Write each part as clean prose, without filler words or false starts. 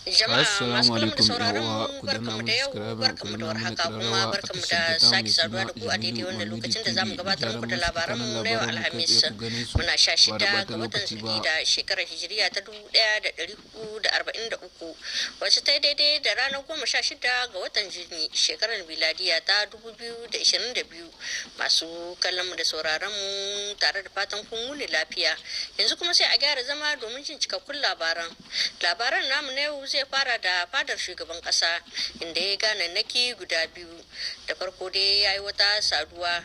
Jama'a masu Assalamu kallon mu da alaikum sauraron uwa, mu, ku danna barkamu mana da yau, subscribe, ku barkamu da danna mana warhaka, kuma ƙararrawa a barkamu tashar da ta tamu sake mai saduwa suna da ku a daidai Jamilu wannan Mamidi lokacin da zamu TV. Da gabatar zarar muku da mun saki labaran kanan mu na yau labaran mu kai Alhamis. tsaye ku gane su Muna sha ba da shida ɓata ga watan lokaci ba. Zulhijja, shekarar Hijiriya ta 1443, wacce ta yi daidai da ranar 16 ga watan Juni, shekarar miladiya ta 2022. Masu kallon mu da sauraron mu, tare da fatan kun wuni lafiya. Yanzu kuma sai a gyara zama domin jin cikakkun labaran. Labaran namu na yau zai fara da fadar shugaban kasa, inda ya gane naki guda biyu. Da farko dai ya yi wata saduwa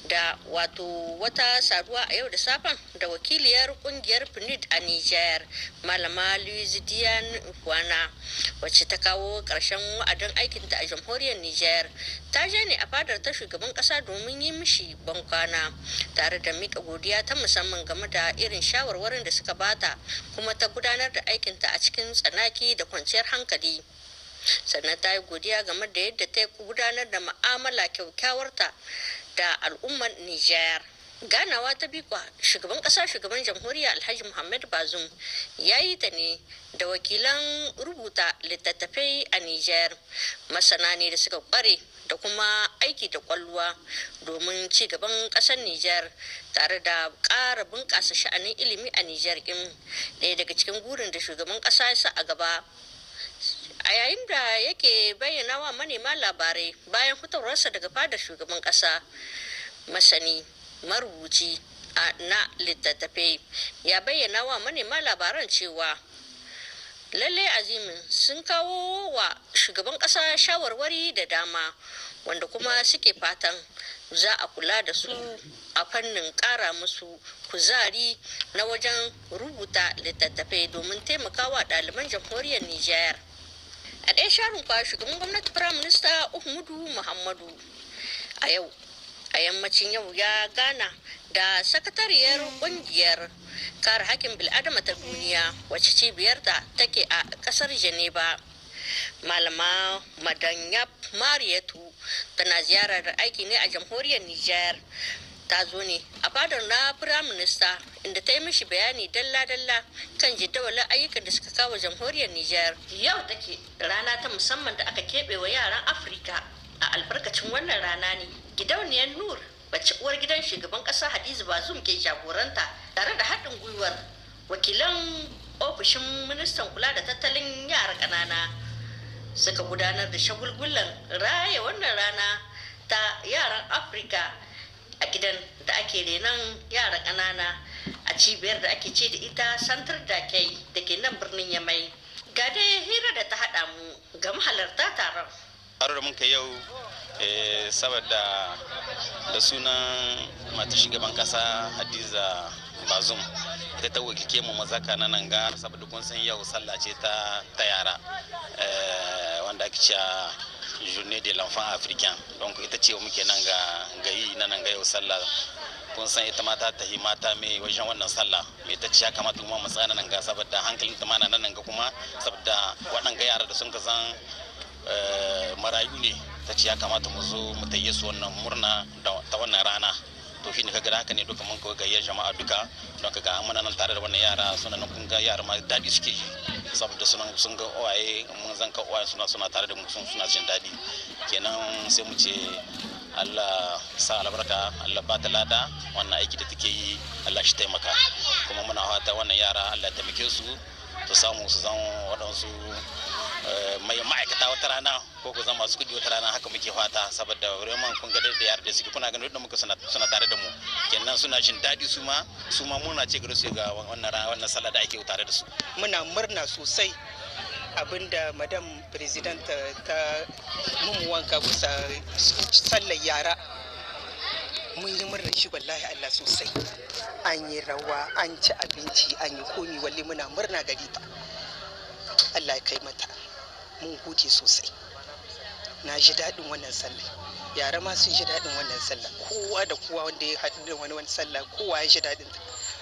da wato wata saduwa a yau da safen da wakiliyar kungiyar PNUD a Niger, Malama Louise Diane Kwana, wacce ta kawo ƙarshen wa'adin aikinta a jamhuriyar Niger. Ta je ne a fadar ta shugaban ƙasa domin yi mishi bankwana tare da miƙa godiya ta musamman game da irin shawarwarin da suka bata kuma ta gudanar da aikinta a cikin tsanaki da kwanciyar hankali. Sannan ta yi godiya game da yadda ta gudanar da ma'amala kyaukyawarta da al'ummar Nijar. Ganawa ta bikwa, shugaban kasa, shugaban jamhuriya Alhaji Muhammad Bazum ya yi ta ne da wakilan rubuta littattafai a Nijar. Masana ne da suka kware da kuma aiki da kwalluwa domin ci gaban kasar Nijar tare da ƙara bunƙasa sha'anin ilimi a Nijar ɗin. Ɗaya daga cikin gurin da shugaban ƙasa ya sa a gaba, a yayin da yake bayyana wa manema labarai bayan fitowarsa daga fadar shugaban kasa, masani marubuci na littattafai ya bayyana wa manema labaran cewa lalle azimin sun kawo wa shugaban kasa shawarwari da dama, wanda kuma suke fatan za a kula da su a fannin kara musu kuzari na wajen rubuta littattafai domin taimakawa ɗaliban jamhuriyar Nijar. A ɗaya sharin kwa, shugaban gwamnati, Firayim Minista Uhmudu Muhammadu, a yau a yammacin yau ya gana da sakatariyar ƙungiyar kare hakkin bil'adama ta duniya, wacce cibiyarta take a ƙasar Geneva, Malama Madanyap Mariyatu. Tana ziyarar aiki ne a jamhuriyar Nijar. Ta zo ne a fadar na firaminista, inda ta yi mishi bayani dalla-dalla kan jadawalin ayyukan da suka kawo jamhuriyar Nijar. Yau take rana ta musamman da aka keɓe wa yaran Afirka. A albarkacin wannan rana ne gidauniyar Nur, wacce uwar gidan shugaban ƙasa Hadiza Bazum ke jagoranta, tare da haɗin gwiwar wakilan ofishin ministan kula da tattalin yara ƙanana, suka gudanar da shagulgulan raya wannan rana ta yaran Afirka a gidan da ake renon yara ƙanana, a cibiyar da ake ce da ita Santar da kai da ke nan birnin Yamai. Ga dai hira da ta haɗa mu ga mahalarta taron. Taro da muka yau, saboda da sunan mata shugaban kasa Hadiza Bazum, ita ta wakilke mu mazaka na nan ga, saboda kun san yau sallah ce ta yara, wanda ake cewa Journée de l'enfant africain. Donc ita ce muke nan ga gayi na nan ga yau sallah. Kun san ita mata ta yi mata mai wajen wannan sallah mai, ta ce ya kamata kuma mu tsaya nan ga, saboda hankalin ta mana nan ga, kuma saboda waɗanga yara da sun ka zan marayu ne, ta ce ya kamata mu zo mu tayye su wannan murna ta wannan rana. To shine kaga haka ne duka mun kawai gayyar jama'a duka don kaga muna nan tare da wannan yara suna nan. Kun ga yara ma daɗi suke ji, saboda suna sun ga uwaye, mun zan ka uwaye suna tare da mu, suna jin daɗi. Kenan sai mu ce Allah sa albarka, Allah ba ta lada wannan aiki da take yi, Allah shi taimaka. Kuma muna fata wannan yara Allah taimake su, su samu su zan waɗansu mai ma'aikata wata rana, ko ku zama masu kuɗi wata rana. Haka muke fata, saboda vraiment kun ga da yara da suke, kuna ganin da muka suna tare da mu kenan, suna jin daɗi. Su ma murna ce gare su ga wannan rana, wannan sallah da ake tare da su. Muna murna sosai abinda Madam President ta mummu wanka bisa sallar yara. Mun yi murna shi, wallahi Allah, sosai. An yi rawa, an ci abinci, an yi komi. Walle muna murna gari ta. Allah ya kai mata. Mun gode sosai. Na ji daɗin wannan sallah, yara ma sun ji daɗin wannan sallah, kowa da kowa wanda ya haɗu da wani sallah, kowa ya ji daɗin ta.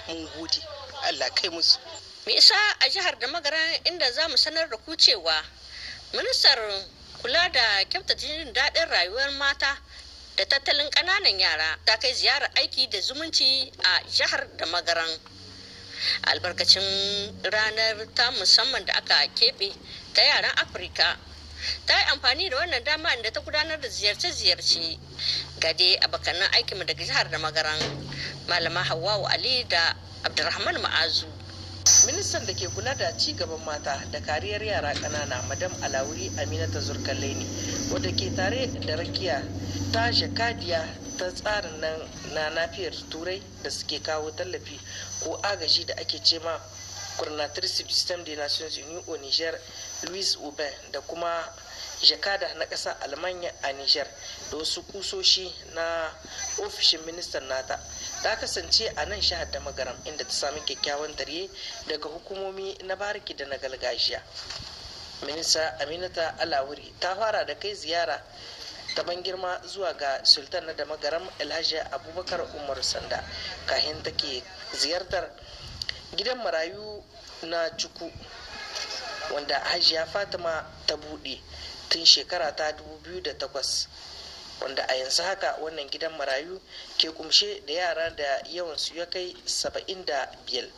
Mun gode, Allah kai musu. Mu isa a jihar da Magaran, inda za mu sanar da ku cewa ministar kula da kyautata jin daɗin rayuwar mata da tattalin ƙananan yara ta kai ziyarar aiki da zumunci a jihar da Magaran. Albarkacin ranar ta musamman da aka keɓe ta yaran Afirka. Ta yi amfani da wannan dama inda ta gudanar da ziyarce-ziyarce. Gade abokanan aikinmu daga jihar da Magaran, Malama Hawwa'u Ali da Abdulrahman Ma'azu. Ministan da ke kula da ci gaban mata da kariyar yara ƙanana, Madam Alawuri Aminata Zurkallaini, wadda ke tare da rakiya ta jakadiya ta tsarin nan na nafiyar Turai da suke kawo tallafi ko agaji da ake ce ma Coordinatrice du Système des Nations Unies au Niger, Louise Aubin, da kuma jakada na ƙasar Almanya a Niger da wasu kusoshi na ofishin ministan nata, ta kasance a nan shahar da Magaram, inda ta sami kyakkyawan tarye daga hukumomi na bariki da na gargajiya. Minista Aminata Alawuri ta fara da kai ziyara ta ban girma zuwa ga Sultan na da Magaram, Alhaji Abubakar Umar Sanda, kahin take ziyartar gidan marayu na Cuku, wanda Hajiya Fatima ta buɗe tun shekara ta 2008, wanda a yanzu haka wannan gidan marayu ke kumshe da yara da yawansu ya kai 75.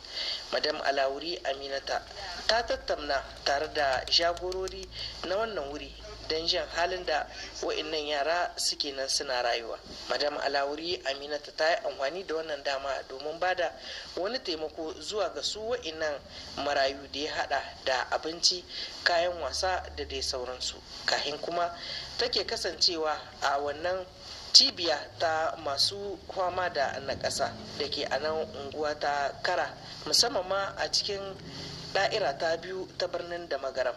Madam Alawuri Aminata ta tattauna tare da jagorori na wannan wuri don jin halin da wa'annan yara suke nan suna rayuwa. Madam Alawuri Aminata ta yi amfani da wannan dama domin bada wani taimako zuwa ga su wa'annan marayu da ya hada da abinci, kayan wasa da dai sauransu, kahin kuma take kasancewa a wannan cibiya ta masu fama da nakasa da ke a nan unguwa ta Kara, musamman ma a cikin da'ira ta biyu ta birnin da Magaram,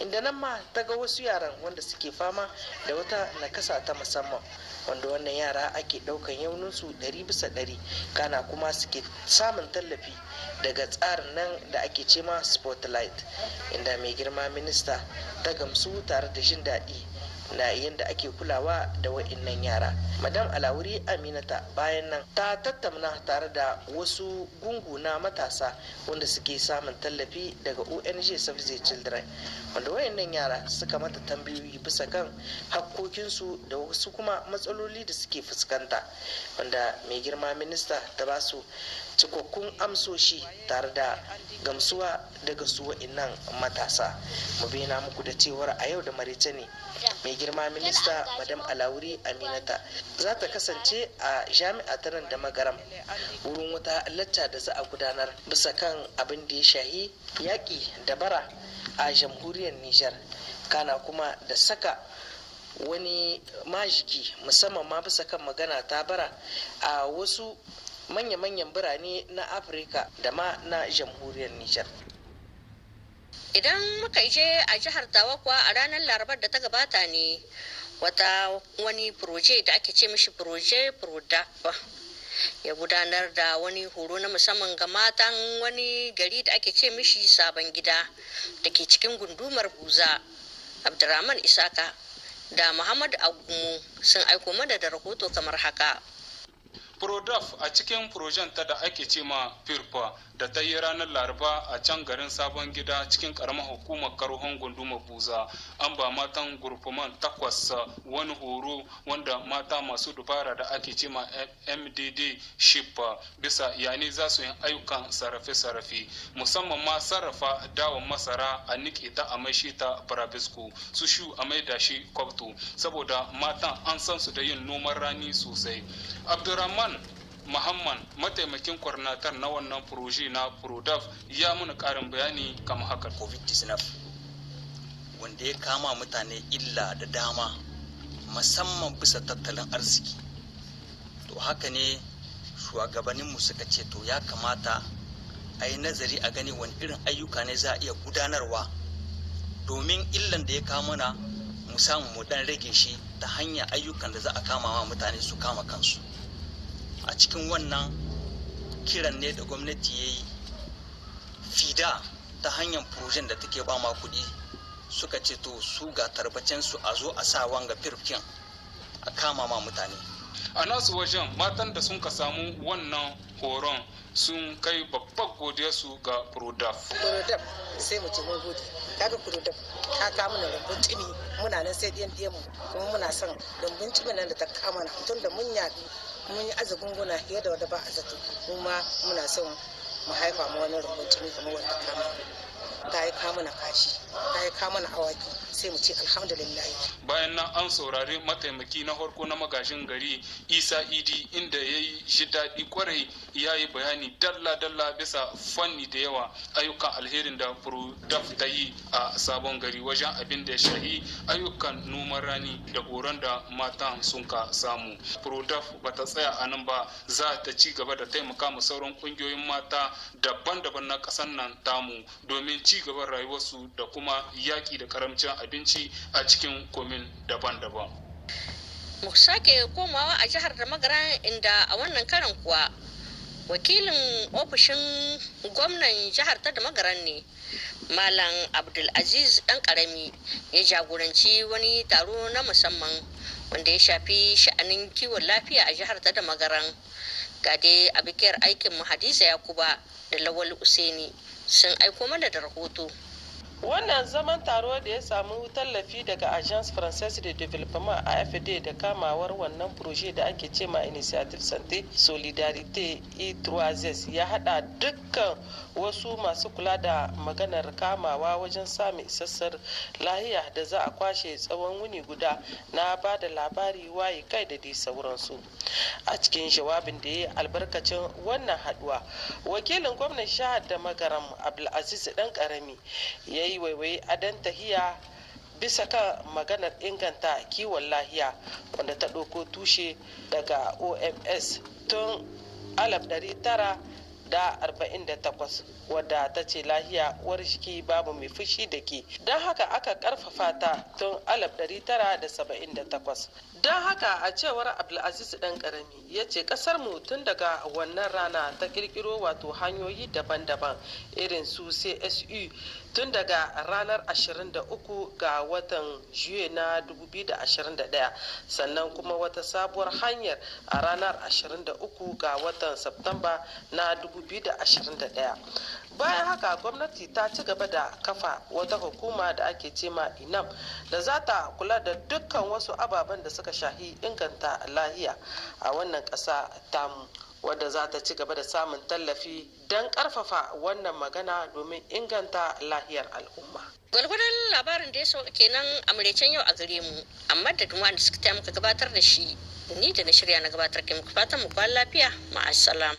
inda nan ma ta ga wasu yaran wanda suke fama da wata nakasa ta musamman, wanda wannan yara ake daukan yauninsu 100%, kana kuma suke samun tallafi daga tsarin nan da ake cema Spotlight, inda mai girma minista ta gamsu tare da jin daɗi na yadda ake kulawa da wa'innan yara. Madam Alawuri Aminata bayan nan ta tattauna tare da wasu gungu na matasa wanda suke samun tallafi daga ONG Save the Children, wanda wa'innan yara suka mata tambayoyi bisa kan hakkokinsu da wasu kuma matsaloli da suke fuskanta, wanda mai girma minista ta ba su cikakkun amsoshi tare da gamsuwa daga su wa'innan matasa. Mu bayyana muku da cewar a yau da maraice ne mai girma minista Madam Alawuri Aminata za ta kasance a jami'a ta nan da Magaram, wurin wata lacca da za a gudanar bisa kan abin da ya shahi yaƙi da bara a jamhuriyar Nijar, kana kuma da saka wani majiki musamman ma bisa kan magana ta bara a wasu manya-manyan birane na Afirka da ma na jamhuriyar Nijar. Idan muka je a jihar Tawa kuwa, a ranar Larabar da ta gabata ne wata wani proje da ake ce mishi Proje Prodap ya gudanar da wani horo na musamman ga matan wani gari da ake ce mishi Sabon Gida da ke cikin gundumar Buza. Abdurrahman Isaka da Muhammad Agumu sun aiko mana da rahoto kamar haka. Prodaf a cikin ta da ake ce ma Firfa da ta yi ranar Laraba a can garin Sabon Gida cikin karamar hukumar Karuhon, gundumar Buza, an ba matan groupement takwas wani horo wanda mata masu dubara da ake ce ma MDD ship, bisa yani za su yi ayyukan sarrafe-sarrafe, musamman ma sarrafa dawon masara a niƙe ta a maishe ta burabisko, su shu a maida shi kwabto, saboda matan an san su da yin noman rani sosai. Abdurrahman Muhammad, mataimakin coordinator na wannan proje na Prodaf, ya muna karin bayani kamar haka. Covid-19 wanda ya kama mutane illa da dama, musamman bisa tattalin arziki. To haka ne shugabanninmu suka ce to ya kamata a yi nazari a gani wani irin ayyuka ne za a iya gudanarwa domin illan da ya kama mana mu samu mu dan rage shi ta hanyar ayyukan da za a kama wa mutane su kama kansu. A cikin wannan kiran ne da gwamnati ya yi fida ta hanyar projen da take ba ma kuɗi, suka ce to su ga tarbacen su a zo a sa wanga firfkin a kama ma mutane. A nasu wajen, matan da sun ka samu wannan horon sun kai babbar godiyarsu ga Prodaf. Prodaf sai mu ce mun gode. Kaga Prodaf ta kama mana rumbun tumi, muna nan sai ɗiyan ɗiyan mu, kuma muna son rumbun tumi nan da ta kama na tun da mun yaɗu, mun yi aza gunguna fiye da wanda ba a zato. Mu ma muna son Mu haifa mu wani rumbun tumi kamar wanda kama ta yi kama na kashi, ta yi kama na awaki, sai mu ce alhamdulillah. Bayan nan an saurari mataimaki na farko na magajin gari Isa Idi, inda ya yi shi daɗi kwarai, ya yi bayani dalla-dalla bisa fanni da yawa ayyukan alherin da Prodaf ta yi a Sabon Gari wajen abin da ya shahi ayyukan noman rani da horon da matan sun ka samu. Prodaf ba ta tsaya a nan ba, za ta ci gaba da taimaka ma sauran kungiyoyin mata daban-daban na ƙasar nan tamu domin ci gaban rayuwarsu da kuma yaƙi da karamcin abinci a cikin komin daban-daban. Mu sake komawa a jihar da Magara, inda a wannan karan kuwa wakilin ofishin gwamnan jihar ta da Magaran ne, Malam Abdulaziz Dan Karami, ya jagoranci wani taro na musamman wanda ya shafi sha'anin kiwon lafiya a jihar ta da Magaran. Ga dai a bikiyar aikin mu Hadiza Yakuba da Lawal Usaini sun aiko mana da rahoto. Wannan zaman taro da ya samu tallafi daga Agence Française de Développement, AFD, da kamawar wannan projet da ake cema Initiative Santé Solidarité I3S, ya hada dukkan wasu masu kula da maganar kamawa wajen samun isassar lahiya, da za a kwashe tsawon wuni guda na ba da labari, waye kai da dai sauransu. A cikin jawabin da ya yi albarkacin wannan haduwa, wakilin gwamnan jihar da Magaram Abdulaziz Dan Karami ya yi waiwaye adon tahiya bisa kan maganar inganta kiwon lahiya, wanda ta ɗauko tushe daga OMS tun 1948, wadda ta ce lahiya uwar jiki, babu mai fushi da ke. Don haka aka karfafa ta tun 1978. Don haka, a cewar Abdulaziz Dan Karami, ya ce kasar mu tun daga wannan rana ta kirkiro wato hanyoyi daban-daban irin su CSU tun daga ranar 23 ga watan juye na 2021, sannan kuma wata sabuwar hanyar a ranar 23 ga watan Septamba na 2021. Bayan haka gwamnati ta ci gaba da kafa wata hukuma da ake cema INAM, da za ta kula da dukkan wasu ababen da suka shahi inganta lahiya a wannan ƙasa tamu, wadda za ta ci gaba da samun tallafi don karfafa wannan magana domin inganta lahiyar al'umma. Gwargwadon labarin da ya sauka kenan a maraicen yau a gare mu, amma da duma da suka taimaka gabatar da shi, ni da na shirya na gabatar, kai muku fatan mu kwan lafiya, ma'assalam.